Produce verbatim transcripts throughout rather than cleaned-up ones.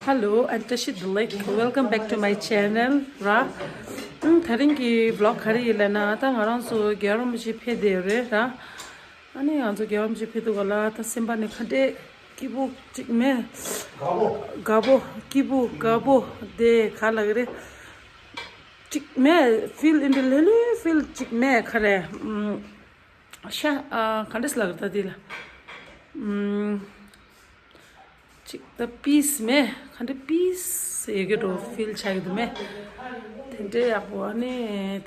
Hello and བཀྲ་ཤིས་བདེ་ལེགས། Welcome back to my channel ར། ཨང་། དེ་རིང་གི་vlog ག་རེ་ཡིན་ལབ་ན། ད་ང་རང་ཚོ་རྒྱལ་བ་རིན་པོ་ཆེ་ཕེབས་བསྡད་ཡོད་རེད་ར། ཨ་ནི་ང་ཚོ་རྒྱལ་བ་རིན་པོ་ཆེ་ཕེབས་དུས་ག་ལ་ད་སེམས་པ་ནས་ག་འདྲས་སྐྱིད་པོ་ཅིག་མེད། དགའ་པོ། སྐྱིད་པོ་དགའ་པོ་དེ་ག་ལབ་ཀྱི་རེད། ཅིག་མེད། feel in the little feel ཅིག་མེད། ག་རེ། ཤ། ཨ། ག་འདྲས་ལབ་ཀྱི་རེད་ད་དེ་ལ། ཅིག་ད་peace མེད། ག་འདྲ་peace ཡོད་ཀྱི་འགྲོ་feel ཆགས་ཀྱི་འདུག་མེད། དེ་འདྲའི་ཡག་པོ། ཨ་ནི་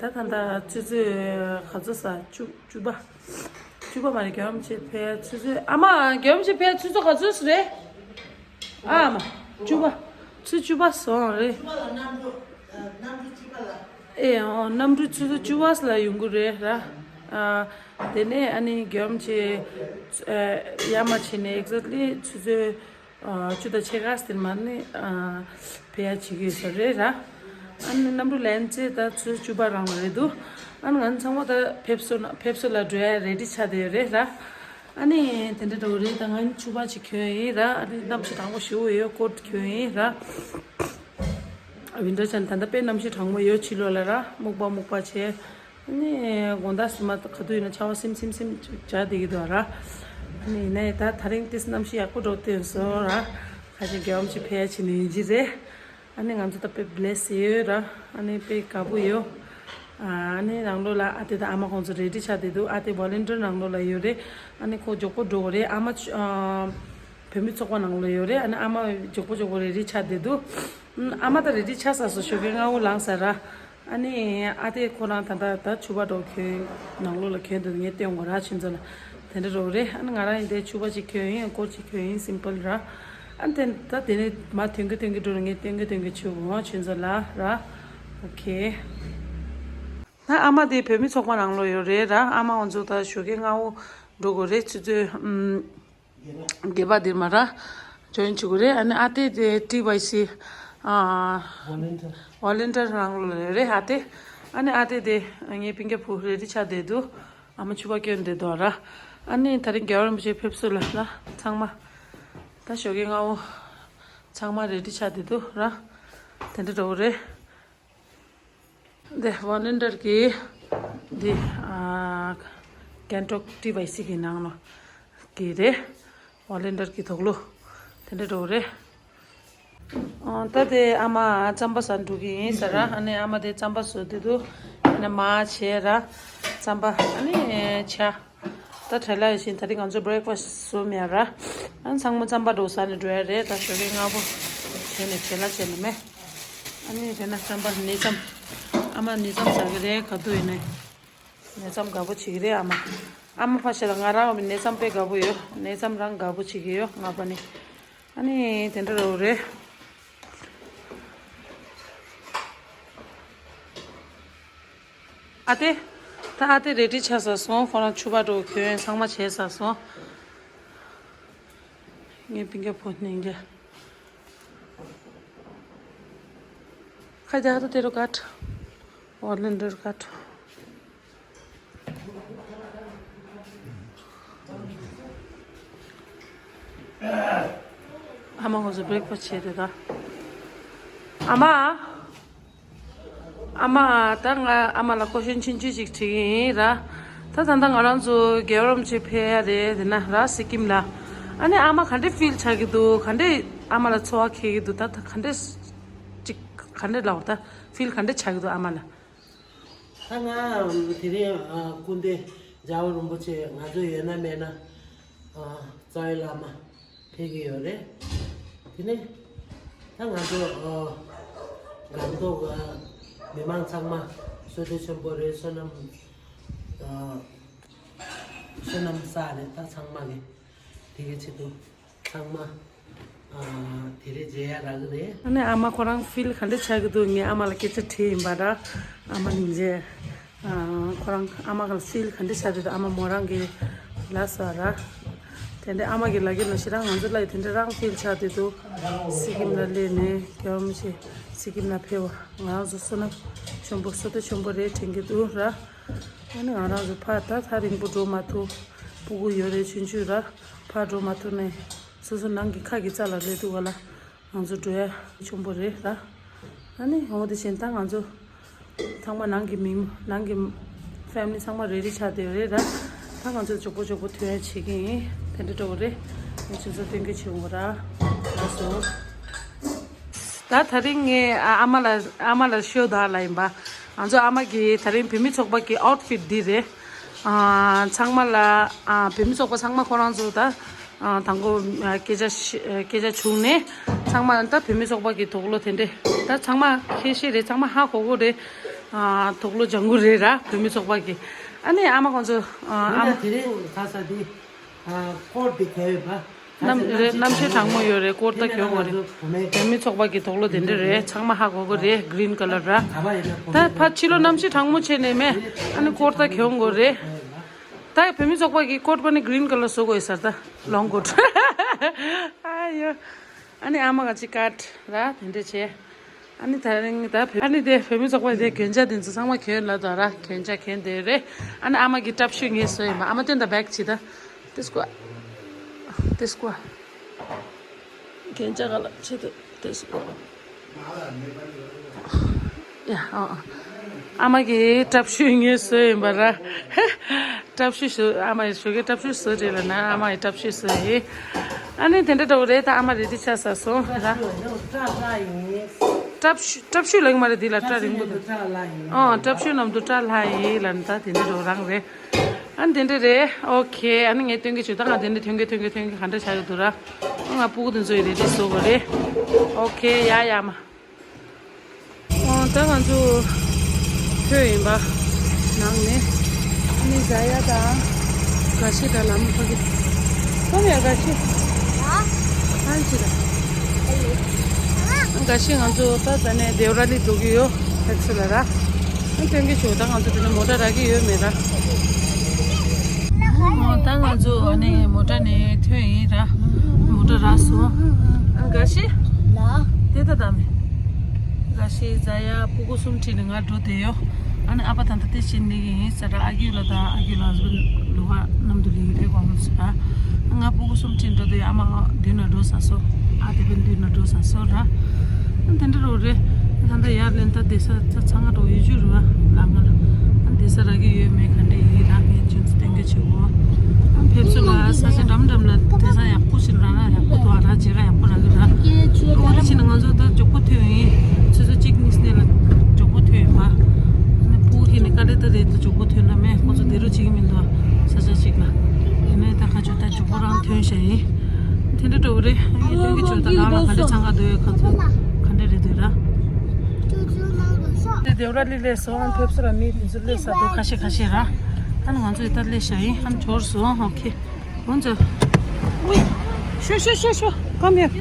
ད་ད་ད་ཆུ་ཚོད་ག་ཚོད་ཟ། བཅུ། བཅུ་པ། བཅུ་པ་མ་རེད། རྒྱལ་བ་རིན་པོ་ཆེ་ཕེབས་ཆུ་ཚོད། ཨ་མ། རྒྱལ་བ་རིན་པོ་ཆེ་ཕེབས་ཆུ་ཚོད་ག་ཚོད་རེད། ཨ་མ། བཅུ་པ། ཆུ་བཅུ་པ་སོང་རེད། ཨེ། ཨོ། གནམ་གྲུ་ཆུ་ཚོད་བཅུ་པ་ལ་ཡོང་གི་རེད་ར། ཨ། དེ་ནས་ཨ་ནི་རྒྱལ་བ་རིན་པོ་ཆེ། ཨ། ཡར་མར་ཕྱིན་ནས་exactly ཆུ་ཚོད། ཨ། བཅུ་དང་ཕྱེད་ཀ་དེར་མ་ནི། ཨ། ཕེབས་ཡ་བྱེད་ཀྱི་ཡོད་ས་རེད་ར། ཨ་ནི་གནམ་གྲུ་ལན་ཚེ་ད་ཆུ་ཚོད་བཅུ་པ་རང་ལ་རེད་འདུག་ཨ་ནི་ང་ཚང་མ་ད་ཕེབས་བསུ་ན་ཕེབས་བསུ་ལ་འགྲོ་ཡ་ready ཆགས་བསྡད་ཡོད་རེད་ར། ཨ་ནི་དེ་འདྲ་འགྲོ་རེད། ད་ང་ནི་ཕྱུ་པ་ཅིག་གྱོན་ཡིན་ར། ཨ་ནི་གནམ་གཤིས་གྲང་མོ་ཞེ་པོ་ཡོད། ཀོཊ་གྱོན་ཡིན་ར། ཝིན་ཊར་ཆགས་ནས། ད་ལྟ་དཔེ་གནམ་གཤིས་གྲང་མོ་ཡོད། ཕྱི་ལོགས་ལ་ར། སྨུག་པ་སྨུག་པ་བྱས། ཨ་ནི་དགོང་དག་སྲིད་མ་ག་དུས་ཡིན་ན་ཆར་པ་སིམ་སིམ་སིམ་ཅིག་བྱས་བསྡད་ཀྱི་འདུག་ར། ཨ་ནི་ཡིན་ནའི་ད་དེ་རིང་ཏིས་གནམ་གཤིས་ཡག་པོ་འགྲོ་བསྡད་སོང་ར། ཁ་ཅིག་རྒྱལ་བ་རིན་པོ་ཆེ་ཕེབས་ཡ་ཕྱིན་ནས་ཡིན་གྱི་རེད། ཨ་ནི་ང་ཚོ་ད་དཔེ་bless ཡོད་ར། ཨ་ནི་དཔེ་དགའ་པོ་ཡོད། ཨ་ནི་ནང་ལོགས་ལ་ཨ་ཏི་དང་ཨ་མ་ཁོང་ཚོ་ready ཆགས་བསྡད་འདུག་ཨ་ཏི་volunteer ནང་ལོགས་ལ་ཡོད་རེད། ཨ་ནི་ཁོ་མགྱོགས་པོ་འགྲོ་གི་རེད། ཨ་མ། ཨ། བུད་མེད་ཚོགས་པ་ནང་ལོགས་ཡོད་རེད། ཨ་ནི་ཨ་མ་མགྱོགས་པོ་མགྱོགས་པོ་ready ཆགས་བསྡད་འདུག་ཨ་མ་ད་ready ཆགས་ཚར་སོང་། ཞོགས་ཀས་སྔ་པོ་ལངས་ཚར་ར། ཨ་ནི་ཨ་ཏི་ཁོ་རང་ད་ལྟ་ད་ཕྱུ་པ་འདྲ་པོ་གྱོན། ནང་ལོགས་ལ་གྱོན་འདུག་ངས་སྟོན་དགོས་ར། ཁྱེད་ཚོ་ལ་དེ་འདྲ་འདྲ་པོ་རེད། ཨ་ནི་ང་རང་ཡིན་དེ་ཕྱུ་པ་ཅིག་གྱོན་ཡིན། ཀོཊ་ཅིག་གྱོན་ཡིན། simple ར། ཨ་ནི་དེ་ད་དེ་ནས་མར་ཐོན་གྱི་ཐོན་གྱི་འགྲོ་ར། ངས་སྟོན་གྱི་སྟོན་གྱི་བྱེད་དགོས་ཁྱེད་ཚོ་ལ་ར། ཨོ་ཁེ། ད་ཨ་མ་དེ་བུད་མེད་ཚོགས་པ་ནང་ལོགས་ཡོད་རེད་ར། ཨ་མ་ཁོང་ཚོ་ད་ཞོགས་ཀས་སྔ་པོ་འགྲོ་དགོས་རེད། ཆུ་ཚོད་ཨམ། བརྒྱད་པ་དེར་མར་join བྱེད་དགོས་རེད། ཨ་ནི་ཨ་ཏི་དེ་ཊི་ཝའི་སི། ཨ། volunteer ནང་ལོགས་ལ་ཡོད་རེད་ཨ་ཏི། ཨ་ནི་ཨ་ཏི་དེ་ངའི་སྤུན་ཀྱག་བུ་ready ཆགས་བསྡད་འདུག་ཨ་མ་ཕྱུ་པ་གྱོན་བསྡད་འདུག་ར། ཨ་ནི་དེ་རིང་རྒྱལ་བ་རིན་པོ་ཆེ་ཕེབས་བསུ་ལ་ལ་ཚང་མ། ད་ཞོགས་ཀས་སྔ་པོ་ཚང་མ་ready ཆགས་བསྡད་འདུག་ར། དེ་འདྲ་འདྲ་པོ་རེད། འདི་volunteer གི་འདི་ཨ་Gangtok ཊི་ཝའི་སི་གི་ནང་ལོགས་གི་རེད། volunteer གི་དོགས་ལོ་དེ་འདྲ་འདྲ་པོ་རེད། ཨ་ད་དེ་ཨ་མ་རྩམ་པ་ཟ་འགྲོ་གི་ཡིན་ཟེར་ར། ཨ་ནི་ཨ་མ་དེ་རྩམ་པ་བཟོ་བསྡད་འདུག་ཨ་ནི་མར་བྱས་ར། རྩམ་པ་ཨ་ནི་ཇ། ད་དྲན་ལ་ཡོད་བཞིན་དེ་རིང་ང་ཚོ་breakfast བཟོས་མེད་ར། ཨ་ནི་ཚང་མ་རྩམ་པ་འདྲ་པོ་ཟ་ནས་འགྲོ་ཡ་རེད། ད་ཞོགས་ཀས་སྔ་པོ་བྱས་ནས་བྱེད་ལ་བྱས་ནས་མེད། ཨ་ནི་དེ་ན་རྩམ་པ་ནས་རྩམ། ཨ་མ་ནས་རྩམ་ཟ་གི་རེད། ག་དུས་ཡིན་ནའི་ནས་རྩམ་དགའ་པོ་བྱེད་ཀྱི་རེད་ཨ་མ། ཨ་མ་ཕ་ཤ་ལ་ང་རང་ནས་རྩམ་དཔེ་དགའ་པོ་ཡོད། ནས་རྩམ་རང་དགའ་པོ་བྱེད་ཀྱི་ཡོད་ང་པ་ནི། ཨ་ནི་དེ་འདྲ་རོ་རེད། ཨ་ཏི། ད་ཨ་ཏི་ready ཆགས་ཚར་སོང་། ཁོ་རང་ཕྱུ་པ་འདྲ་པོ་གྱོན་ཚང་མ་བྱས་ཚར་སོང་། ངའི་སྤུན་ཀྱག་བུ་སྙིང་རྗེ། ཁ་རྒྱག་ཏུ་དེ་རུ་ཀ་ཊ། ཨོར་ལན་ཌོ་རུ་ཀ་ཊ། ཨ་མ་ཁོང་ཚོ་breakfast བྱས་ཏེ་ད། ཨ་མ། ཨ་མ། ད་ང་ཨ་མ་ལ་question ཆུང་ཆུང་ཅིག་དྲི་གི་ཡིན་ར། ད་ད་ལྟ་ང་རང་ཚོ་རྒྱལ་བ་རིན་པོ་ཆེ་ཕེབས་ཡ་རེད་དེ་ན་ར་སི་ཀིམ་ལ། ཨ་ནི་ཨ་མ་ག་འདྲས་feel ཆགས་ཀྱི་འདུག་ག་འདྲས་ཨ་མ་ལ་ཚོར་བ་འཁྱེར་གྱི་འདུག་ད་ད་ག་འདྲས་ཅིག་ག་འདྲས་ལབ་ད་feel ག་འདྲས་ཆགས་ཀྱི་འདུག་ཨ་མ་ལ། ད་ང་དེ་རིང་ཨ་སྐུ་མདུན་རྒྱལ་བ་རིན་པོ་ཆེ་ང་ཚོ་ཡོད་ན་མེད་ན་ཨ་རྩ་བའི་བླ་མ་ཕེབས་ཀྱི་ཡོད་རེད། དེ་ནས་ད་ང་ཚོ་ཨ་སྒང་ཏོག་ཨ་མི་མང་ཚང་མ་བསོད་བདེ་ཆེན་པོ་རེད། བསོད་ནམས་ཨ་བསོད་ནམས་བསགས་རེད། ད་ཚང་མ་གི་དེ་གི་ཆེད་དུ། ཚང་མ་ཨ་དེ་རེད་མཇལ་ཡ་རག་གི་རེད། ཨ་ནི་ཨ་མ་ཁོ་རང་feel ག་འདྲ་ཆགས་ཀྱི་འདུག་ངས་ཨ་མ་ལ་སྐད་ཆ་དྲིས་ཡིན་པ་ར། ཨ་མ་སྙིང་རྗེ། ཨ་ཁོ་རང་ཨ་མ་ག་feel ག་འདྲ་ཆགས་ཀྱི་འདུག་ཨ་མ་མོ་རང་གི་ལབ་སོང་ར། དེ་འདྲ་ཨ་མ་གི་ལབ་ཀྱི་ལབ་ཤི་རང་ང་ཚོ་ལ་ཡི་དེ་འདྲ་རང་feel ཆགས་བསྡད་འདུག་སི་ཀིམ་ལ་སླེབས་ནས་རྒྱལ་བ་རིན་པོ་ཆེ་སི་ཀིམ་ལ་ཕེབས་པ་ང་རང་ཚོ་བསོད་ནམས་ཆེན་པོ་བསོད་བདེ་ཆེན་པོ་རེད་དྲན་གྱི་འདུག་ར། ཨ་ནི་ང་རང་ཚོ་ཕར་ད་ཐག་རིང་པོ་འགྲོ་མ་ཐུབ། སྤུ་གུ་ཡོད་རེད་ཆུང་ཆུང་ར། ཕར་འགྲོ་མ་ཐུབ་ནས་ སོ་སོ་ནང་གི་ཁ་གི་རྩ་ལ་རེད་འདུག་ག་ལ། ང་ཚོ་འགྲོ་ཡ་ཆེན་པོ་རེད་ལ། ཨ་ནི་འོ་དེ་བཞིན་ད་ང་ཚོ་ཚང་མ་ནང་གི་མི་ནང་གི་ཕེ་མི་ལི་ཚང་མ་རེ་ཌི་ཆགས་བསྡད་ཡོད་རེད་ལ། ད་ང་ཚོ་མགྱོགས་པོ་མགྱོགས་པོ་ཐོན་ཡ་བྱེད་ཀྱི་ཡིན། དེ་འདྲ་འདྲ་བོ་རེད། ང་ཚོ་སྟོན་གི་བྱེད་འོང་ར། ལགས་སོ། ད་དེ་རིང་ངས་ཨ་ཨ་མ་ལ་ཨ་མ་ལ་ཤོད་ད་ལ་ཡིན་པ། ང་ཚོ་ཨ་མ་གི་དེ་རིང་བུད་མེད་ཚོགས་པ་གི་ཨའུ་ཊི་ཕིཊ་འདི་རེད། ཨ་ཚང་མ་ལ་ཨ་བུད་མེད་ཚོགས་པ་ཚང་མ་ཁོ་རང་ཚོ་ད་ཨ་དང་པོ་ཨ་སྐད་ཆ་ཤ་སྐད་ཆ་བྱུང་ནས་ཚང་མ་ད་བུད་མེད་ཚོགས་པ་གི་དུག་ལོག་དེ་འདྲས་ད་ཚང་མ་ཁྱེད་ཤེས་རེད། ཚང་མ་ཧ་གོ་གོ་རེད། ཨ་དུག་ལོག་ལྗང་གུ་རེད་ར་བུད་མེད་ཚོགས་པ་གི། ཨ་ནི་ཨ་མ་ཁོང་ཚོ་ཨ་ཨ་མ། དེ་རིང་ག་ས་དེ། ཨ་སྐོར་དེ་ག་ཡོད་པ། གནམ་རེད། གནམ་གཤིས་གྲང་མོ་ཡོད་རེད། སྐོར་ད་གྱོན་དགོས་རེད། བུད་མེད་ཚོགས་པ་གི་དུག་ལོག་དེ་འདྲ་རེད། ཚང་མ་ཧ་གོ་གི་རེད། གི་རིན་ཀ་ལར་ར། ད་ཕ་ཕྱི་ལོ་གནམ་གཤིས་གྲང་མོ་བྱས་ནས་མེད། ཨ་ནི་སྐོར་ད་གྱོན་དགོས་རེད། ད་བུད་མེད་ཚོགས་པ་གི་ཀོཊ་པ་ནི་གི་རིན་ཀ་ལར་བཟོ་དགོས་ཡོད་ས་རེད་ད། ལོང་ཀོཊ། ཨ་ཡོ། ཨ་ནི་ཨ་མ་ག་ཅི་ཀཊ་ར་དེ་འདྲ་བྱས། ཨ་ནི་དེ་རིང་ད་བུ་ཨ་ནི་དེ་བུད་མེད་ཚོགས་པ་དེ་གྱོན་ཆས་དེ་ཚོ་ཚང་མ་གྱོན་ལ་དོ་ར། གྱོན་ཆས་གྱོན་དེ་རེད། ཨ་ནི་ཨ་མ་གི་ཊབ་ཤུ་ངས་བཟོས་ཡིན་པ། ཨ་མ་སྟོན་ད་བེག་བྱེད་ད། དེ་སྐོ། དེ་སྐོ། གྱོན་ཆས་ག་ལ་ཆེད་དུ་དེ་སྐོ། ཡ་ཨ་ཨ་མ་གི་ཊབ་ཤུ་ངས་བཟོས་ཡིན་པ་ར། ཊབ་ཤུ་ཞུ་ཨ་མ་ཡི་ཞུ་གི་ཊབ་ཤུ་བཟོ་བྲེལ་ལ་ན་ཨ་མ་ཡི་ཊབ་ཤུ་བཟོ་ཡི། ཨ་ནི་དེ་འདྲ་འདྲ་བོ་རེད། ད་ཨ་མ་རེ་ཌི་ཆགས་ས་སོང་ར། ཊབ་ཤུ་ཊབ་ཤུ་ལེགས་མ་རེད། འདི་ལ་སྐྲ་རིང་པོ་འདུག་ཨ་ཊབ་ཤུ་ནང་དུ་སྐྲ་ལྷག་ཡི་ལ་ནི་ད་དེ་འདྲ་འདྲ་བོ་རང་རེད། ཨ་ནི་དེ་འདྲ་རེད། ཨོ་ཁེ། ཨ་ནི་ངས་སྟོན་གི་བྱོས་ད། ང་དེ་འདྲ་ཐོན་གི་ཐོན་གི་ཐོན་གི་ག་འདྲ་ཆགས་ཡོད་འདུག་ར། ཨ་ང་སྤུ་གུ་དེ་ཚོ་ཡི་རེ་ཌི་བཟོ་དགོས་རེད། ཨོ་ཁེ། ཡ་ཡ་མ། ཨོ་ད་ང་ཚོ་ཐོན་ཡིན་པ། ནང་ནས་ཨ་ནི་ཛ་ཡ་དང་ག་ཤི་དང་ལམ་ཁ་གི་སོམ་ཡ་ག་ཤི། ཨ་ཅི་ད། ག་ཤི་ང་ཚོ་ད་ད་ནས་དེའུ་ར་ལི་འགྲོ་གི་ཡོད། ཕེབས་སུ་ལ་ར། ཨ་སྟོན་གི་བྱོས་ད། ང་ཚོ་དེ་ནས་མོ་ཊ་རག་གི་ཡོད་མེད་ར། ཨོ་ད་ང་ཚོ་ཨ་ནི་མོ་ཊ་ནས་ཐོན་ཡིན་ར། མོ་ཊ་རག་སོང་། ཨ་ག་ཤི། ལ། དེ་ད་ད་མེད། ག་ཤི་ཛ་ཡ་སྤུ་གུ་གསུམ་ཁྲིད་ནས་ང་འགྲོ་བསྡད་ཡོད། ཨ་ནི་ཨ་ཕ་ད་ལྟ་དེ་ཕྱིན་ནི་ཡིན་ས་ར། ཨ་ཁུ་ལ་དང་ཨ་ཁུ་ལ་ཧ་སི་བྷེན་ཌི་ལུ་ག་མཉམ་དུ་ལི་རེ་གོ་མོ་ས་ར། ང་སྤུ་གུ་གསུམ་ཁྲིད་འགྲོ་བསྡད་ཡོད། ཨ་མ་མདུན་ན་འགྲོ་ས་སོ། ཨ་དེ་བན་མདུན་ན་འགྲོ་ས་སོ་ར། ཨ་དེ་འདྲ་རོ་རེད། ད་ལྟ་ཡར་ལེན་ད་བསྡད་ས་ཚ་ཚང་ང་འགྲོ་ཡོད་རྒྱུ་རུ་བ་ལ་ང་ལ། ཨ་བསྡད་ས་རག་གི་ཡོད་མེད་ག་འདྲ་ཡིན་ར་ངས་ཁྱོད་ཚོ་སྟོན་གི་བྱེད་གོ། ཨ་ཕེབས་བསུ་ལ་ས་ཆ་འགྲམ་འགྲམ་ལ་བསྡད་ས་ཡག་པོ་ཞིག་རག་ན་ཡག་པོ་འདུག་ཨ་ར་བྱེད་ར་ཡག་པོ་རག་གི་ར། ཨོ་དེ་ཕྱིན་ན་ང་ཚོ་ད་མགྱོགས་པོ་ཐོན་ཡིན། ཆུ་ཚོད་གཅིག་གཉིས་ནས་ལ་མགྱོགས་པོ་ཐོན་ཡིན་པ། ཨ་ནི་སྤུ་གུ་ཁྱེར་ནས་ཀ་ལེ་ད་རེད་དུ་མགྱོགས་པོ་ཐོན་ན་མེད། ཁོ་ཚོ་བསྡད་རོགས་བྱེད་ཀྱི་མི་འདུག་ས་ཆ་གཅིག་ལ། ཡིན་ནའི་ད་ཁ་ཆུ་ད་མགྱོགས་པོ་རང་ཐོན་བྱ་ཡིན། དེ་འདྲ་འགྲོ་གི་རེད། ངས་སྟོན་གི་བྱོས་ད། ནང་ལ་ག་འདྲ་ཆང་ག་འདུག་ཡོད་ག་ཚོད་ག་འདྲ་རེད་འདུག་ར། དེ་དེ་ར་ལི་ལས་སོང་། ཕེབས་སུ་ར་མི་དེ་ཚོ་ལས་ས་འདུག་ཁ་ཤས་ཁ་ཤས་ར། ཨ་ནི་ང་ཚོ་ཡི་ད་ལས་བྱ་ཡིན། ཨ་ནི་འབྱོར་སོང་། ཨོ་ཁེ། ང་ཚོ། ཤོ་ཤོ་ཤོ་ཤོ། Come here.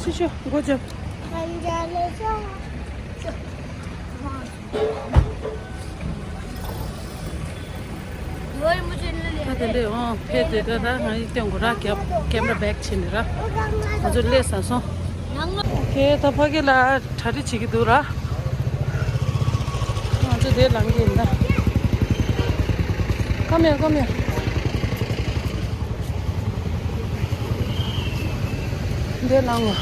ཤོ་ཤོ། Good job. ད་དེ་འདྲས་འོང་ཕེབས་དེ་ད་ད་ང་ཡི་སྟོན་དགོས་ར། ཀེམ་ཀེམ་ར་བེག་བྱས་ནས་ར། ང་ཚོ་སླེབས་ཚར་སོང་། ཨོ་ཁེ། ད་ཕ་གི་ལ་གྲ་སྒྲིག་བྱེད་ཀྱི་འདུག་ར། ང་ཚོ་དེ་ལངས་ཀྱི་ཡིན་ད། Come here, come here. འདི་ལངས་ངོ་།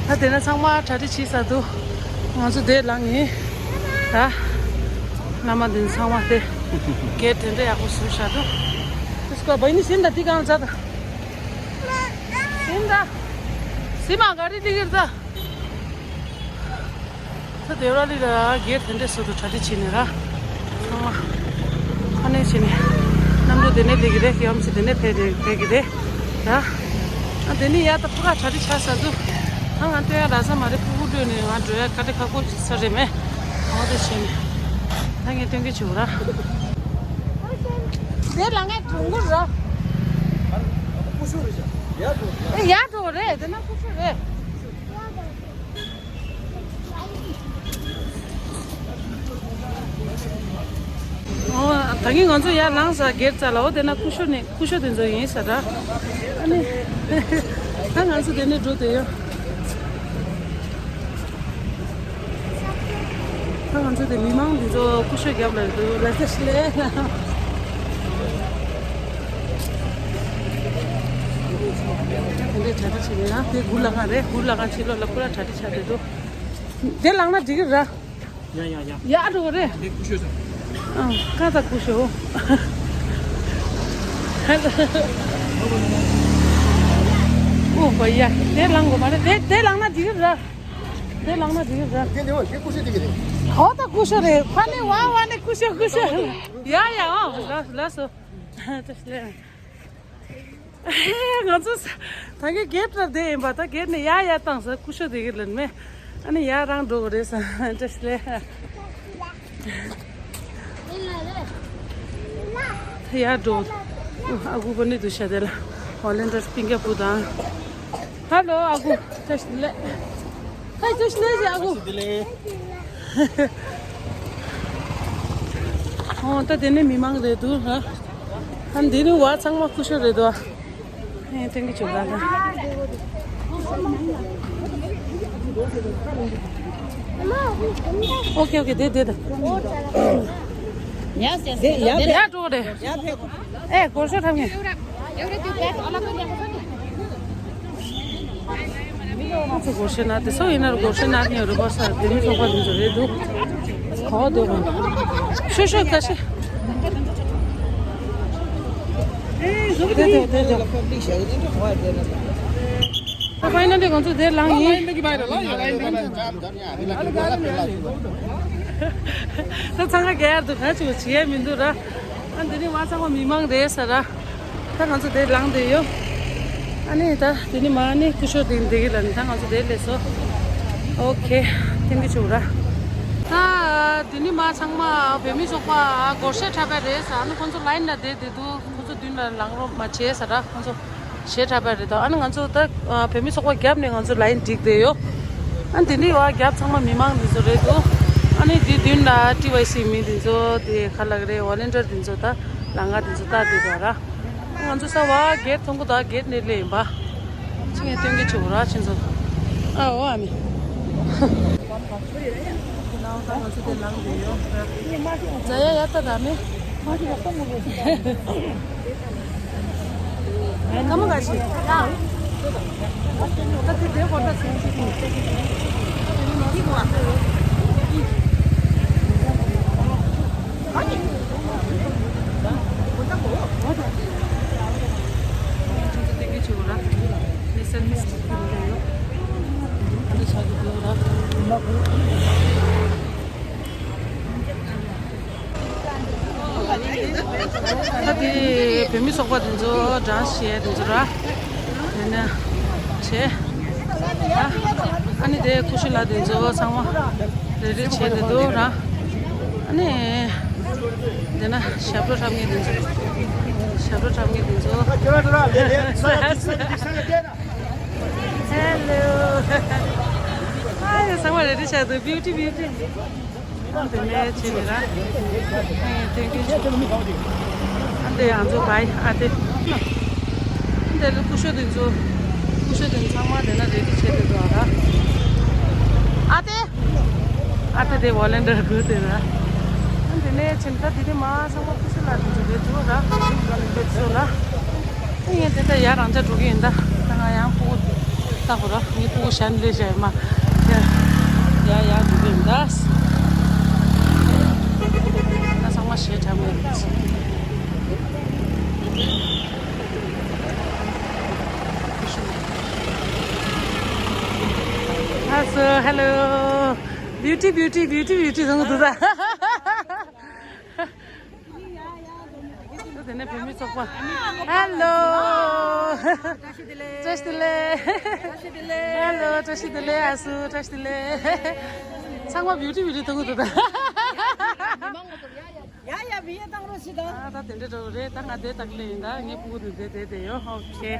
ད་དེ་ན་ཚང་མ་གྲ་སྒྲིག་བྱས་ཚར་འདུག་ང་ཚོ་དེ་ལངས་ཡིན། ད་བླ་མ་འདི་ཚང་མ་དེ་གེ་ཊི་དེ་འདྲ་ཡག་པོ་བཟོས་བཞག་འདུག་དེ་སྐོར་བ་ཡིན་ཟིན་ད་འདི་གང་ཚ་ད། ཟིན་ད། ཟིན་མ་ག་རེ་འདི་གིར་ད། ད་དེ་ར་ལི་ལ་གེ་ཊི་དེ་འདྲས་སུ་དུ་གྲ་སྒྲིག་བྱས་ནས་ར། ཚང་མ་ཁ་ནས་བྱས་ནས་གནམ་གྲུ་དེ་ནས་སླེབས་ཀྱི་རེད། ཡོམ་སི་དེ་ནས་ཕེབས་རེད་ཕེབས་ཀྱི་རེད་ར། ཨ་དེ་ནས་ཡ་ད་ཕུ་ཁ་གྲ་སྒྲིག་ཆགས་ས་འདུག་ད་ང་སྟོན་ཡ་ར་ས་མ་རེད། ཕུ་གུ་སྤྲོད་ནས་ང་འགྲོ་ཡ་ག་དེ་ཁག་པོ་ཞིག་ས་རེད་མེད། འོ་དེ་བྱས་ནས་ད་ངས་སྟོན་གི་བྱུང་ར། དེ་ལ་ངས་གྲུང་གུ་ར། ཨེ་ཡ་འགྲོ་རེད། དེ་ན་ཁུ་ཤུ་རེད། ཨོ། ད་གིན་ང་ཚོ་ཡར་ལངས་ས་སྒེར་རྩ་ལ། འོ་དེ་ན་ཀུ་ཤུ་ནས་ཀུ་ཤུ་དེ་ཚོ་ཡིན་ས་ར། ཨ་ནི་ད་ང་ཚོ་དེ་ནས་འགྲོ་དེ་ཡོད། ང་ཚོ་དེ་མི་མང་འདི་ཚོ་སྐུ་ཞབས་རྒྱབ་ལ་འདུག་ལ་ས་ཤི་ལེ། དེ་འདྲའི་གྲ་སྒྲིག་བྱེད་ནས་ཡང་དེ་གུར་ལ་གང་རེད། གུར་ལ་གང་ཕྱི་ལོགས་ལ་ཁོ་ར་གྲ་སྒྲིག་བྱ་དེ་འདུག་དེ་ལངས་ན་འགྲིག་གི་ར། ཡ་ཡ་ཡ། ཡ་འགྲོ་གི་རེད། དེ་སྐུ་ཞབས་ས། ཨང་ཀ་ད་སྐུ་ཞབས། ཨོ་བ་ཡ། དེ་ལངས་དགོས་མ་རེད། དེ་དེ་ལངས་ན་འགྲིག་གི་ར། དེ་ལངས་ན་འགྲིག་གི་ར། དེ་ནི་འོ་ཞེ་སྐུ་ཞབས་དེ་གི་རེད། ཧོ་ད་སྐུ་ཞབས་རེད། ཕ་ནི་བ་བ་ནི་སྐུ་ཞབས་སྐུ་ཞབས། ཡ་ཡ་ཨོ་ལ་ལ་སོ། ང་ཚོ་ད་གི་གེ་ཊི་ལ་བསྡད་ཡིན་པ། ད་གེ་ཊི་ནས་ཡར་ཡར་བཏང་ས་སྐུ་ཞབས་དེ་གི་ལན་མེད། ཨ་ནི་ཡར་རང་འགྲོ་གི་རེད་ས་བཀྲ་ཤིས་བདེ་ལེགས། ད་ཡར་འགྲོ། ཨ་ཁུ་པ་ནི་དུ་ཤ་དེ་ལ་ཧོ་ལན་ཌར་སྤུན་ཀྱག་བུ་དང་། ཧ་ལོ་ཨ་ཁུ་བཀྲ་ཤིས་བདེ་ལེགས། ཧའི་བཀྲ་ཤིས་བདེ་ལེགས་ཨ་ཁུ། ཨོ་ད་དེ་ནས་མི་མང་རེད་འདུག་ཧ། ཨ་འདི་ནི་བ་ཚང་མ་སྐུ་ཞབས་རེད་འདུག་ཨེ་ཐེང་གི་ཆུ་ལ་ལ། ཨོ་ཁེ་ཨོ་ཁེ་དེ་དེ་དེ། ཡ་ཡ་ཡ་འགྲོ་རེད། ཨེ་སྒོར་ཤོ་ཐམ་ངེ། ཁོ་ཚོ་སྒོར་གཞས་ན་དེ་སོ་ཡིན་ན་རུ་སྒོར་གཞས་ན་ནི་རུ་བ་ས་དེ་མི་ཚོགས་པ་དེ་ཚོ་རེད་འདུག་གོ་དེ་རུ་ཤོ་ཤོ་ཁ་ཤས་དེ་དེ་དེ་དེ། ད་ཕ་ཡིན་ན་འདི་ང་ཚོ་དེར་ལངས་ཡིན། ད་ཚང་ཁ་རྒྱལ་དུ་ག་ཚོད་བྱེད་ཡས་མི་འདུག་ར། ཨ་འདི་ནི་མ་ཚང་མ་མི་མང་རེད་ས་ར། ད་ང་ཚོ་དེ་ལངས་བསྡད་ཡོད། ཨ་ནི་ད་དེ་ནི་མ་ནི་སྐུ་ཞབས་དེ་འདི་གི་ལ་ནི་ད་ང་ཚོ་དེ་སླེབས་སོ། ཨོ་ཁེ། ཐེང་གི་ཆུ་ར། ད་དེ་ནི་མ་ཚང་མ་བོད་མི་ཚོགས་པ་སྒོར་གཞས་འཁྲབ་པ་རེད་ས། ཨ་ནི་ཁོང་ཚོ་ལ་ཡིན་ན་བསྡད་བསྡད་འདུག་ཁོང་ཚོ་མདུན་ལ་ལངས་རོགས་མ་བྱེད་ས་ར། ཁོང་ཚོ་གཞས་འཁྲབ་པ་རེད་དོ། ཨ་ནི་ང་ཚོ་ད་བོད་མི་ཚོགས་པ་རྒྱབ་ནས་ང་ཚོ་ལ་ཡིན་བསྒྲིགས་བསྡད་ཡོད། ཨ་ནི་དེ་འདྲའི་བ་རྒྱབ་ཚང་མ་མི་མང་འདི་ཚོ་རེད་འདུག་ཨ་ནི་དེ་མདུན་ལ་ཊི་ཝའི་སི་མི་འདི་ཚོ་དེ་ཁ་ལག་རེད། ཝོ་ལན་ཊིར་འདི་ཚོ་ད་ལམ་ཁ་འདི་ཚོ་ལྟ་བསྡད་འདུག་ར། ང་ཚོ་ས་བ་གེ་ཊི་མཐོང་གི་འདུག་གེ་ཊི་ནས་སླེབས་ཡིན་པ། ཅི་ངས་སྟོན་གི་བྱེད་དགོས་ར་ཁྱེད་ཚོ། ཨ་འོ་ཨ་མི། ང་ཚོ་དེ་ལངས་བསྡད་ཡོད། ཛ་ཡ་ཡ་ཏ་ད་མེ། ཀ་མ་ག་ཤི། ད་དེ་དེ་ཧོ་ད་སེམས་ཤིག་ཡིན། ད་དེ་བོད་མི་ཚོགས་པ་དེ་ཚོ་སྒྲ་བཤད་དེ་ཚོ་ར། དེ་ནས་བྱས། ཨ་ནི་དེ་སྐུ་ཞབས་ལགས་དེ་ཚོ་ཚང་མ་རེ་རེ་བྱས་དེ་འདུག་ར། ཨ་ནི་དེ་ན་ཞབས་བྲོ་འཁྲབ་མཁན་དེ་ཚོ། ཞབས་བྲོ་འཁྲབ་མཁན་དེ་ཚོ། ཧེ་ལོ། ཨ་ཡ་ཚང་མ་རེ་རེ་བྱས་འདུག་བིའུ་ཊི་བིའུ་ཊི། ཨ་དེ་ནས་ཕྱིན་ནས་ར། ཨ་དེ་གི་ཨ་དེ་ང་ཚོ་བའི་ཨ་དེ། ཨ་དེ་ལ་སྐུ་ཞབས་དེ་ཚོ། སྐུ་ཞབས་དེ་ཚང་མ་དེ་ན་རེ་ཌི་བྱས་ཏེ་འདུག་ཨ་ར། ཨ་དེ། ཨ་དེ་དེ་ཝོ་ལན་ཊིར་དགོས་དེ་ར། ཨ་དེ་ནས་ཕྱིན་ད་དེ་ནས་མ་ཚང་མ་སྐུ་ཞབས་ལགས་དེ་ཚོ་རེད་འདུག་ར། སྐུ་ཞབས་ལགས་དེ་ཚོ་ལ། ངས་དེ་ལྟར་ཡར་རང་ཅག་འགྲོ་གི་ཡིན་ད། ད་ང་ཡང་སྤུ་གུ་ལྟ་དགོས་ར། ངའི་སྤུ་གུ་ཞན་ལས་བྱས་མ། ཡ་ཡ་འགྲོ་གི་ཡིན་ད། ད་ཚང་མ་ཞེ་དྲག་མེད། ཨ་སོ་ཧེ་ལོ། བིའུ་ཊི་བིའུ་ཊི་བིའུ་ཊི་བིའུ་ཊི་ཟེར་གི་འདུག་ད། དེ་ནས་བོད་མི་ཚོགས་པ། ཧེ་ལོ། བཀྲ་ཤིས་བདེ་ལེགས། བཀྲ་ཤིས་བདེ་ལེགས། བཀྲ་ཤིས་བདེ་ལེགས། ཧེ་ལོ། བཀྲ་ཤིས་བདེ་ལེགས། ཨ་སུ། བཀྲ་ཤིས་བདེ་ལེགས། ཚང་མ་བིའུ་ཊི་བིའུ་ཊི་མཐོང་གི་འདུག་ད། ཡ་ཡ་བི་ཡ་བཏང་རོགས་ཞིག་ད། ཨ་ད་དེ་འདྲ་འགྲོ་རེད། ད་ང་དེ་དག་ལས་ཡིན་ད། ངའི་སྤུ་གུ་དེ་དེ་དེ་དེ་ཡོད། ཨོ་ཁེ།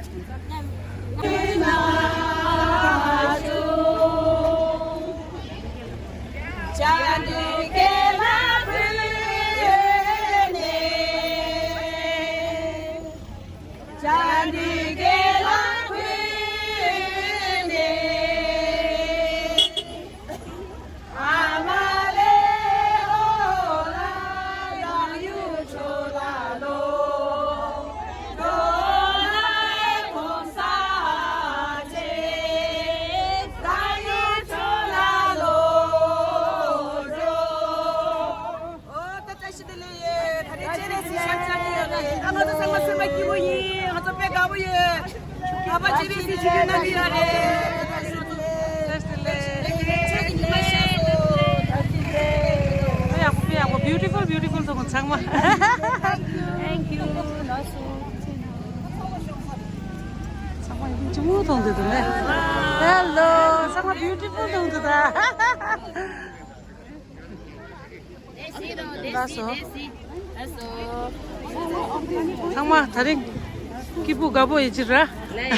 ཡག་པོ་ཡོད། ཨ་ཕ་ཅི་རིགས་སི་ཅི་རིགས་ན་མི་ཡ་རེད། དཔེ་ཡག་པོ་དཔེ་ཡག་པོ། Beautiful, beautiful ཚང་མ། Thank you. ཚང་མ་ཡིན་ཅི་མོ་མཐོང་དུ་འདུག་ནས། Hello. ཚང་མ་beautiful མཐོང་དུ་ད། ལགས་སོ། ཚང་མ་དེ་རིང་སྐྱིད་པོ་དགའ་པོ་ཡིན་ཅི་ར། ལས་ཡིན།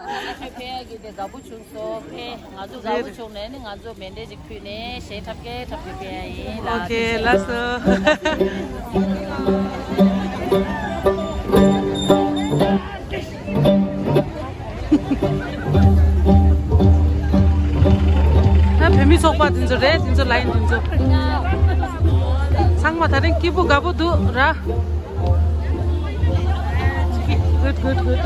ང་ཚོ་ཕན་ཡག་གི་དེ་དགའ་པོ་བྱུང་སོང་། ཕན་ང་ཚོ་དགའ་པོ་བྱུང་ནས་ནི་ང་ཚོ་མེ་འདྲེ་ཅིག་ཕུད་ནས་གཞས་འཁྲབ་ཀྱི་འཁྲབ་ཀྱི་ཕན་ཡག་ཡིན་ལ། Okay, ལགས་སོ། ད་བོད་མི་ཚོགས་པ་འདི་ཚོ་རེད། འདི་ཚོ་ལ་ཡིན་འདི་ཚོ། ཚང་མ་དེ་རིང་སྐྱིད་པོ་དགའ་པོ་འདུག་ར། Good, good, good.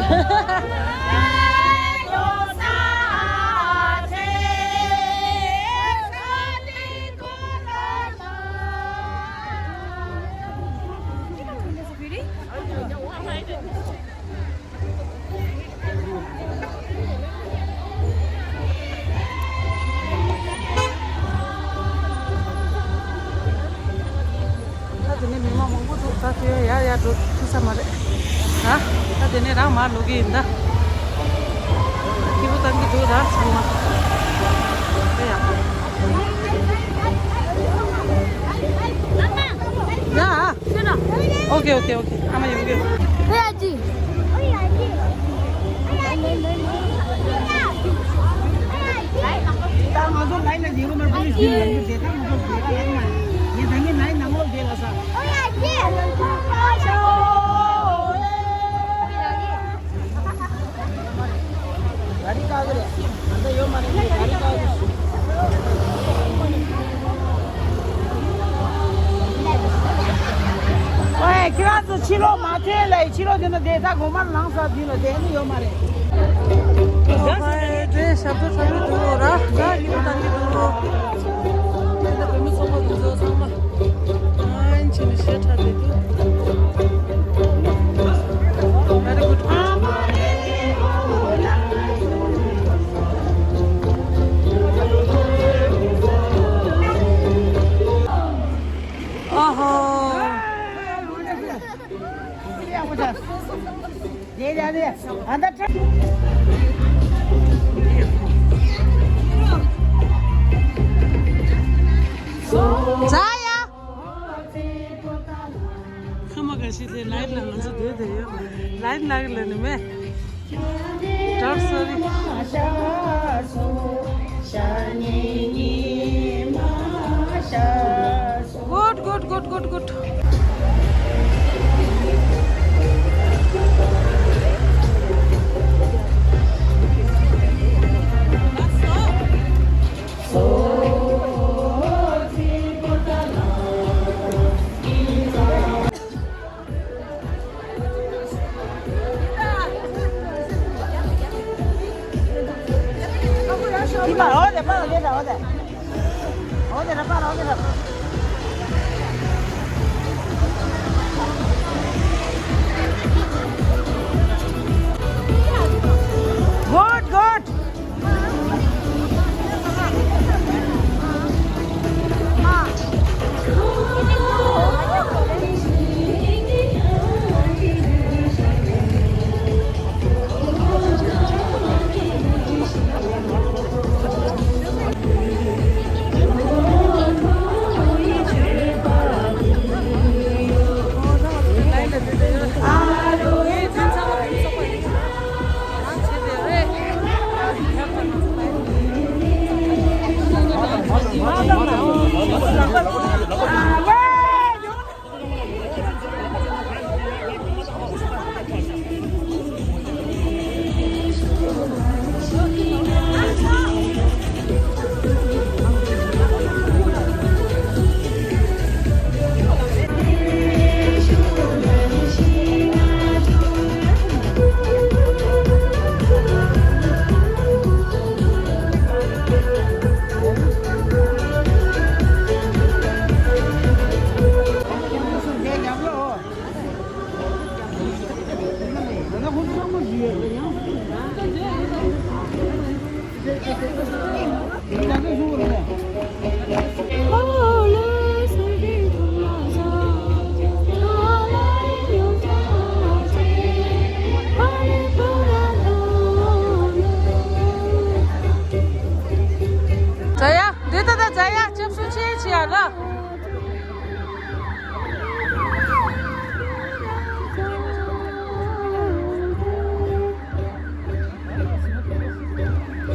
ད་དེ་ནས་མི་མང་མང་པོ་འདུག་ད་དེ་ཡར་ཡར་འགྲོ་ཐུབ་ས་མ་རེད། ད་ད་དེ་ནས་རང་མར་ལོག་གི་ཡིན་ད། སྐྱིད་པོ་བཏང་གི་འདུག་ད་ཚང་མ། དེ་ཡག་པོ། ཡ། Okay, okay, okay. ཨ་མ་ཡོང་གི། ཨེ་ཡ་ཅི། ད་ང་ཚོ་ལའི་ལ་ཉེ་རུ་མར་པོ་ལིས་ཀྱི་ལམ་དུ་བསྡད་ད་ང་ཚོ་བསྡད་ད་ཡག་མ་རེད། ངས་ད་ངས་ལའི་ནང་ལོགས་བསྡད་ལ་ས། ག་རེ་བཀག་གི་རེད། ང་ཚོ་ཡོད་མ་རེད། ག་རེ་བཀག་གི་རེད། ཨོའེ། ཁྱེད་རང་ཚོ་ཕྱི་ལོགས་མ་ཐོན་ལ་ཡི། ཕྱི་ལོགས་དེ་ན་བསྡད་ད་གོང་མར་ལངས་ས་དེ་ལ་བསྡད་ནི་ཡོད་མ་རེད། ཨོ་ཧོ། དེ་ཞབས་བྲོ་འཁྲབ་ཀྱི་འདུག་ར། ད་ཡིན་བཏང་གི་འདུག་ར། དེ་ལ་བོད་མི་ཚོགས་པ་དེ་ཚོ་ཚང་མ། ཨ་ནི་བྱས་ནས་གཞས་འཁྲབ་བསྡད་འདུག Very good, good. ཨ་ཧོ། ཚ་ཡ། ཁ་མ་ག་ཤི་དེ་ལའིབ་ལ་ང་ཚོ་སྡོད་དེ་ཡོད། ལའིབ་ལ་གི་ལ་ནི་མེ། ད་སོ་རི། Good, good, good, good, good.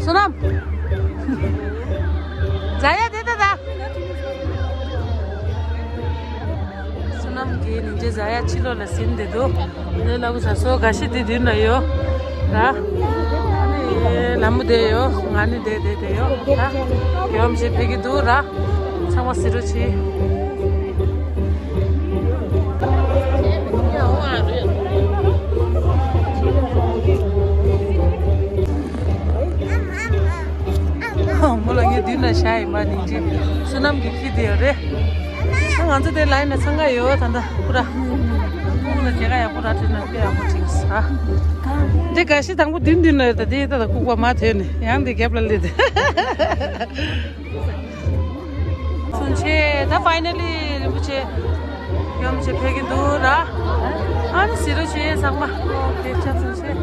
བསོད་ནམས། ཛ་ཡ་དེ་ད་ད། བསོད་ནམས་ཀྱིས་ནིང་ཇེ་ཛ་ཡ་ཕྱི་ལོགས་ལ་ཟིན་བསྡད་འདུག་འདི་ལ་བུ་ས་སོ་ག་ཤི་དེ་མདུན་ལ་ཡོད་ར། ཨ་ནི་ལ་མོ་དེ་ཡོད། ང་ནི་དེ་དེ་དེ་ཡོད་ར། ཡོམ་ཞིག་ཕེབས་ཀྱི་འདུག་ར། ཚང་མ་གཟིགས་རོགས་གྱིས། མོ་ལ་ངའི་མདུན་ལ་བཞག་ཡིན་པ་ནིང་ཅི། བསོད་ནམས་ཀྱི་ཁྱི་དེ་ཡོད་རེད། ང་ཚོ་དེ་ལ་ཡིན་ན་འཚང་ཁ་ཡོད་ད་ལྟ་ཁུ་ར། ཁུ་ལ་མཇལ་ཁ་ཡག་པོ་ར་བྱུང་ན་དཔེ་ཡག་པོ་བྱུང་ས། དེ་ག་ཤི་དང་པོ་མདུན་མདུན་ལ་ཡོད་ད། དེ་ད་ལྟ་ཁུག་པ་མ་ཐོན་ནས་ཡང་དེ་རྒྱབ་ལ་སླེབས་ཏེ། ཚུན་ཆད་ད་ཕའི་ནལ་ལི་རིན་པོ་ཆེ་ཡོམ་ཆེ་ཕེབས་ཀྱི་འདུག་ར། ཨ་ནི་གཟིགས་རོགས་བྱེད་ཚང་མ། ཨོ་ཁེ། ཆབ་ཚུན་ཆད།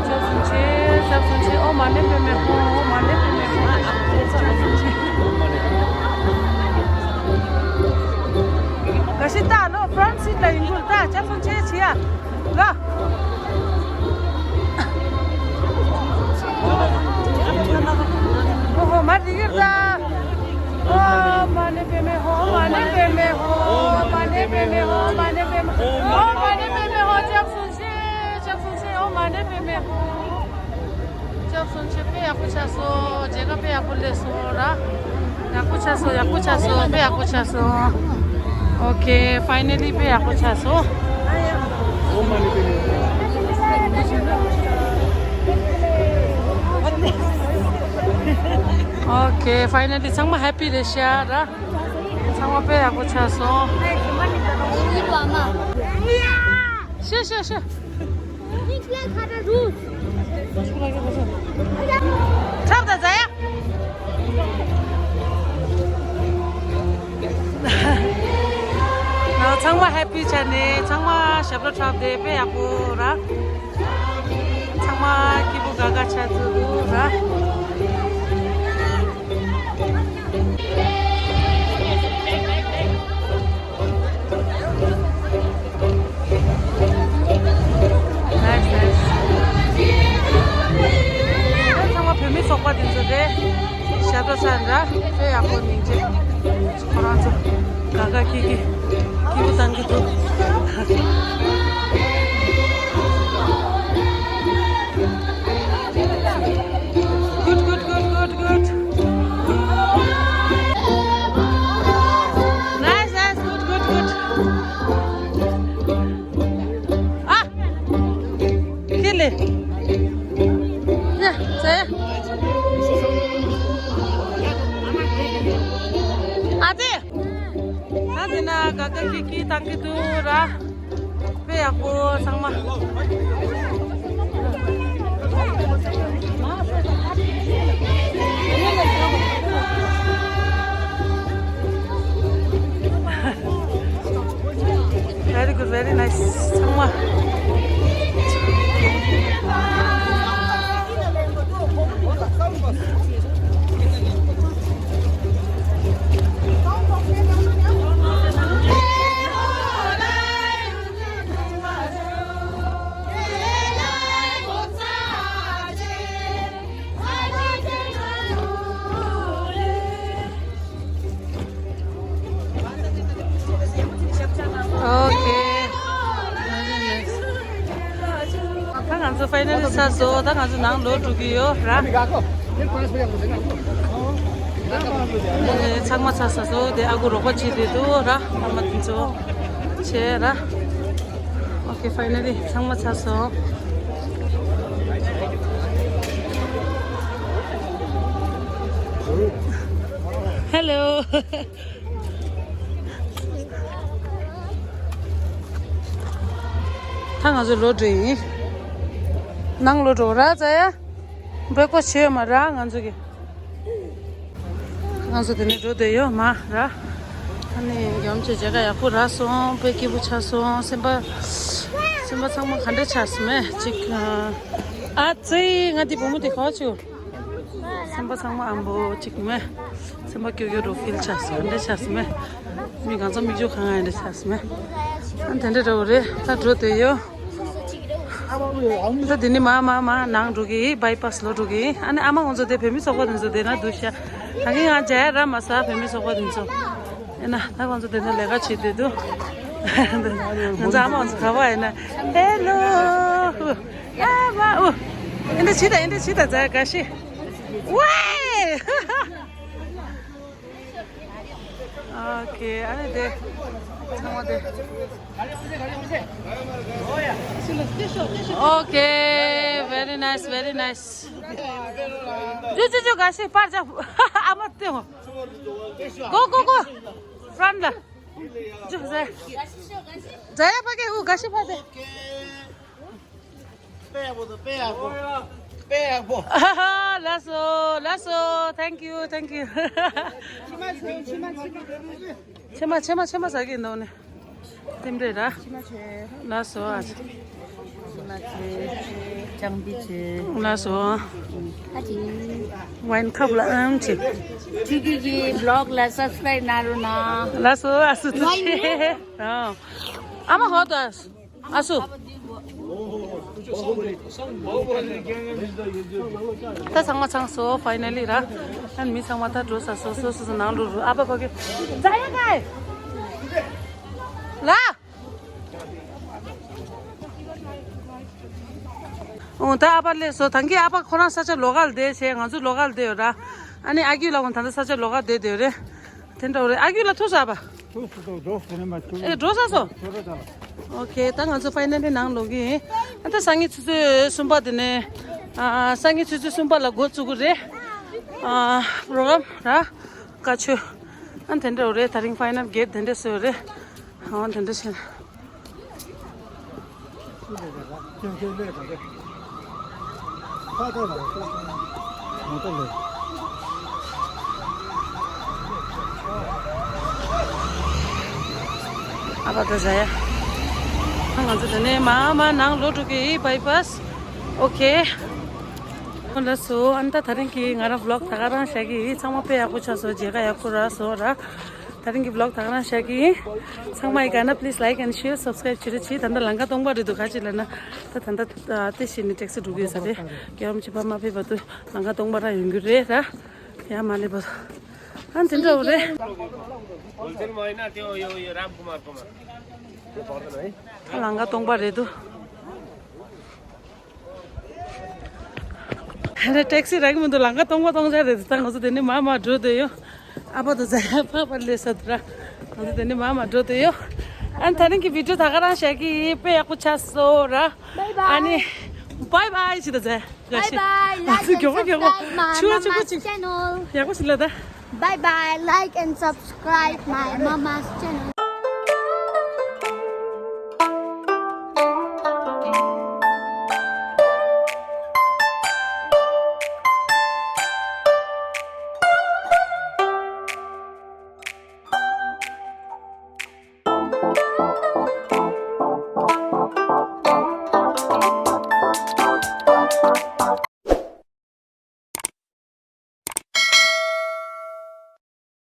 ཆབ་ཚུན་ཆད། ཆབ་ཚུན་ཆད། ཨོཾ་མ་ཎི་པདྨེ་ཧཱུྃ། ཨོཾ་མ་ཎི་པདྨེ་ཧཱུྃ། ཆབ་ཚུན་ཆད། ག་ཤི་ད་ལོ་ཕྲོན་སིཊ་ལ་ཡིན་དགོས་ད། ཆབ་ཚུན་ཆད་བྱེད་ཡ། ལ། ཨོ་ཧོ་མ་རི་གིར་ད། ཨོཾ་མ་ཎི་པདྨེ་ཧཱུྃ། ཨོཾ་མ་ཎི་པདྨེ་ཧཱུྃ། ཨོཾ་མ་ཎི་པདྨེ་ཧཱུྃ། ཨོཾ་མ་ཎི་པདྨེ་ཧཱུྃ། ཨོཾ་མ་ཎི་པདྨེ་ཧཱུྃ། ཆབ་གསུམ་མཆོད། ཆབ་གསུམ་མཆོད། ཨོཾ་མ་ཎི་པདྨེ་ཧཱུྃ། ཆབ་གསུམ་མཆོད། དཔེ་ཡག་པོ་ཆགས་སོང་། མཇལ་ཁ་དཔེ་ཡག་པོ་སླེབས་སོང་ར། ཡག་པོ་ཆགས་སོང་། ཡག་པོ་ཆགས་སོང་། དཔེ་ཡག་པོ་ཆགས་སོང་། ཨོ་ཁེ། ཕའི་ནལ་ལི་དཔེ་ཡག་པོ་ཆགས་སོང་། ཨོ་ཁེ། ཕའི་ནལ་ལི་ཚང་མ་ཧེ་པི་རེད་ཤག་ར། ཚང་མ་དཔེ་ཡག་པོ་ཆགས་སོང་། ཤི་ཤི་ཤི། འཁྲབ་དང་ཟ་ཡ། ང་ཚང་མ་ཧེ་པི་ཆགས་ནས་ཚང་མ་ཞབས་བྲོ་འཁྲབ་དེ་དཔེ་ཡག་པོ་ར། ཚང་མ་སྐྱིད་པོ་དགའ་དགའ་ཆགས་འདུག་ར། ཚང་མ་བོད་མི་ཚོགས་པ་དེ་ཚོ་རེད། ཞབས་བྲོ་འཁྲབ་འདྲ་དཔེ་ཡག་པོ། སྙིང་རྗེ། ཁོ་རང་ཚོ་དགའ་དགའ་སྐྱིད་སྐྱིད་སྐྱིད་པོ་བཏང་གི་འདུག Good, good, good, good, good. Nice, nice, good, good, good. ཨ། ཁེ་ལེ། ཡ། ཟ་ཡ། ཨ་ཙི། ད་དེ་ན་དགའ་དགའ་སྐྱིད་སྐྱིད་བཏང་གི་འདུག་ར། དཔེ་ཡག་པོ་ཚང་མ། Very good, very nice. ཚང་མ། ཨོ་ཁེ། ད་ང་ཚོ་ཕའི་ནལ་ལི་ཚར་སོང་། ད་ང་ཚོ་ནང་ལོག་འགྲོ་གི་ཡོད་ར། ཚང་མ་ཚར་ཚར་སོང་། དེ་ཨ་ཁུ་རོགས་པ་བྱེད་དུས་འདུག་ར། ཨ་མ་དེ་ཚོ་བྱས་ར། ཨོ་ཁེ། ཕའི་ནལ་ལི་ཚང་མ་ཚར་སོང་། ཧེ་ལོ། ད་ང་ཚོ་ལོག་འགྲོ་ཡིན། ནང་ལོག་འགྲོ་ར། ཙ་ཡ། བེ་ཀོ་བྱེད་མ་ར་ང་ཚོ་གི། ང་ཚོ་དེ་ནས་འགྲོ་བསྡད་ཡོད་མ་ར། ཨ་ནི་ཡོམ་ཆེ་མཇལ་ཁ་ཡག་པོ་རག་སོང་། དཔེ་སྐྱིད་པོ་ཆགས་སོང་། སེམས་པ། སེམས་པ་ཚང་མ་ག་འདྲ་ཆགས་སོང་མེད་ཅིག་ཨ་ཙི། ང་འདི་བུ་མོ་དེ་ག་བ་ཆུ། སེམས་པ་ཚང་མ་ཨམ་པོ་ཅིག་མེད། སེམས་པ་སྐྱོ་སྐྱོ་འདྲ་ཕིལ་ཆགས་སོང་། འདྲ་ཆགས་སོང་མེད། མི་གང་ཚང་མིག་ཆུ་གང་ང་འདྲ་ཆགས་སོང་མེད། ཨ་དེ་འདྲ་འདྲ་བོ་རེད། ད་འགྲོ་བསྡད་ཡོད། ད་དེ་ནི་མ་མ་མ་ནང་འགྲོ་གི། བྷའི་པཱས་ལོ་འགྲོ་གི། ཨ་ནི་ཨ་མ་ཁོང་ཚོ་དེ་བོད་མི་ཚོགས་པ་དེ་ཚོ་དེ་ན་འདུག་ཤག་ད་གིན་ང་མཇལ་ར་མ་ཟ། བོད་མི་ཚོགས་པ་དེ་ཚོ་ཨེ་ན། ད་ཁོང་ཚོ་དེ་ན་ལས་ཀ་བྱེད་དེ་འདུག་ང་ཚོ་ཨ་མ་ཁོང་ཚོ་ག་བ་ཨེ་ན། ཧེ་ལོ། ཨ་མ་ཨུ། ཨེ་འདྲ་བྱེད་ད། ཨེ་འདྲ་བྱེད་ད། ཛ་ག་ཤི། ཝེ། ཨོ་ཁེ། ཨ་ནི་དེ་ཚང་མ་དེ། ཨོ་ཁེ། Very nice, very nice. ཇུ་ཇུ་ཇུ། ག་ཤི་པར་ཅག་ཨ་མ་དེ་མོ། Go, go, go. Front ལ། ཇུ་ཟེ། ཛ་ཡ་ཕ་གི་ཨུ། ག་ཤི་ཕ་དེ། དཔེ་ཡག་པོ་འདུག་དཔེ་ཡག་པོ། དཔེ་ཡག་པོ། ལགས་སོ། ལགས་སོ། Thank you, thank you. ཕྱེ་མ་ཕྱེ་མ་ཕྱེ་མ་ཕྱེ་མ་ཟ་གི་འདུག་ནི། རྟེན་འབྲེལ་ར། ཕྱེ་མ་ཕྱེ། ལགས་སོ། ཨ་ཕྱེ་མ་ཕྱེ། ལྕང་པི་ཕྱེ། ལགས་སོ། ཨ་ཅི། ཝའིན་ཁབ་ལ་ཨམ་ཆི། ཐུགས་རྗེ་ཆེ། བི་ལོག་ལ་སབ་སི་ཀ་རབ་གནང་རོགས་གནང་། ལགས་སོ། ཨ་སུ། ཐུགས་རྗེ་ཆེ། ཨ་མ་ཧོ་ད། ཨ་སུ། ད་ཚང་མ་ཚང་སོང་། ཕའི་ནལ་ལི་ར། ཨ་ནི་མི་ཚང་མ་ད་འགྲོ་ས་སོ་སོ་སོ་སོ་ནང་ལོགས་རུ། ཨ་ཕ་ཕ་གི། ཛ་ཡ་ག་ལ། འོ་ད་ཨ་ཕ་སླེབས་སོང་། ད་གིན་ཨ་ཕ་ཁོ་རང་ས་ཆ་ལོགས་ཀ་ལ་བསྡད་བྱས། ང་ཚོ་ལོགས་ཀ་ལ་བསྡད་ཡོད་ར། ཨ་ནི་ཨ་ཁུ་ལགས་ཁོང་ད་ལྟ་ས་ཆ་ལོགས་ཀ་བསྡད་བསྡད་ཡོད་རེད། དེ་འདྲ་བོ་རེད། ཨ་ཁུ་ལགས་ཐུག་སོང་ཨ་ཕ། ཐུག་སོང་། འགྲོ་ཟེར་ནས་མ་ཐུག་ཨེ་འགྲོ་ས་སོང་། ཐུག་རོགས་བྱ་ལ། ཨོ་ཁེ། ད་ང་ཚོ་ཕའི་ནལ་ལི་ནང་ལོག་གི་ཡིན། ཨ་ད་སང་ཉིན་ཆུ་ཚོད་གསུམ་པ་དེ་ནས། ཨ་སང་ཉིན་ཆུ་ཚོད་གསུམ་པ་ལ་འགོ་བཙུགས་གི་རེད། ཨ་པྲོ་གྲམ་ར། བཀའ་ཆོས། ཨ་དེ་འདྲ་བོ་རེད། དེ་རིང་ཕའི་ནལ་གེཊ་དེ་འདྲ་བཟོས་རེད། ཨ་དེ་འདྲ་བྱས། ཨ་ཕ་ད་ཟ་ཡ། ང་ཚོ་དེ་ནས་མར་མར་ནང་ལོག་འགྲོ་གི་ཡིན། བྷའི་པཱས། ཨོ་ཁེ། ཁོང་ལ་སོ། ཨ་ནི་ད་དེ་རིང་གི་ང་རང་བི་ལོག་ད་ག་རང་བཞག་གི་ཡིན། ཚང་མ་དཔེ་ཡག་པོ་ཆགས་སོང་། མཇལ་ཁ་ཡག་པོ་རག་སོང་ར། དེ་རིང་གི་བི་ལོག་ད་ག་རང་བཞག་གི་ཡིན། ཚང་མ་ཡི་ག་ན་please like and share, subscribe བྱེད་རོགས་གྱིས། ད་ལྟ་ལམ་ཁ་སྟོང་པ་རེད་འདུག་ག་ཅི་ལབ་ན། ད་ད་ལྟ་དེ་བྱས་ནས་ཊེག་སི་འགྲོ་གི་ཡོད་ས་རེད། རྒྱལ་བ་རིན་པོ་ཆེ་ཕར་མ་ཕེབས་བར་དུ་ལམ་ཁ་སྟོང་པ་རང་ཡོང་གི་རེད་ར། ཡ་མ་སླེབས་བར། ཨ་དེ་འདྲ་བོ་རེད། ད་ལམ་ཁ་སྟོང་པ་རེད་འདུག་རེད། ཊེག་སི་རག་གི་མི་འདུག་ལམ་ཁ་སྟོང་པ་སྟོང་ཆ་རེད། ད་ང་ཚོ་དེ་ནས་མར་མར་འགྲོ་བསྡད་ཡོད། ཨ་ཕ་དང་ཛ་ཡ་ཕ་ཕར་སླེབས་ཚར་འདུག་ར། ང་ཚོ་དེ་ནས་མར་མར་འགྲོ་བསྡད་ཡོད། ཨ་ནི་དེ་རིང་གི་བི་ཌིའོ་ད་ག་རང་བཞག་གི་ཡིན། དཔེ་ཡག་པོ་ཆགས་སོང་ར། Bye bye. ཨ་ནི་bye bye བྱེད་ད་ཛ་ཡ། Bye bye. Like and subscribe my mama's channel. ཡག་པོ་ཞིག་ལ་ད། Bye bye. Like and subscribe my mama's channel.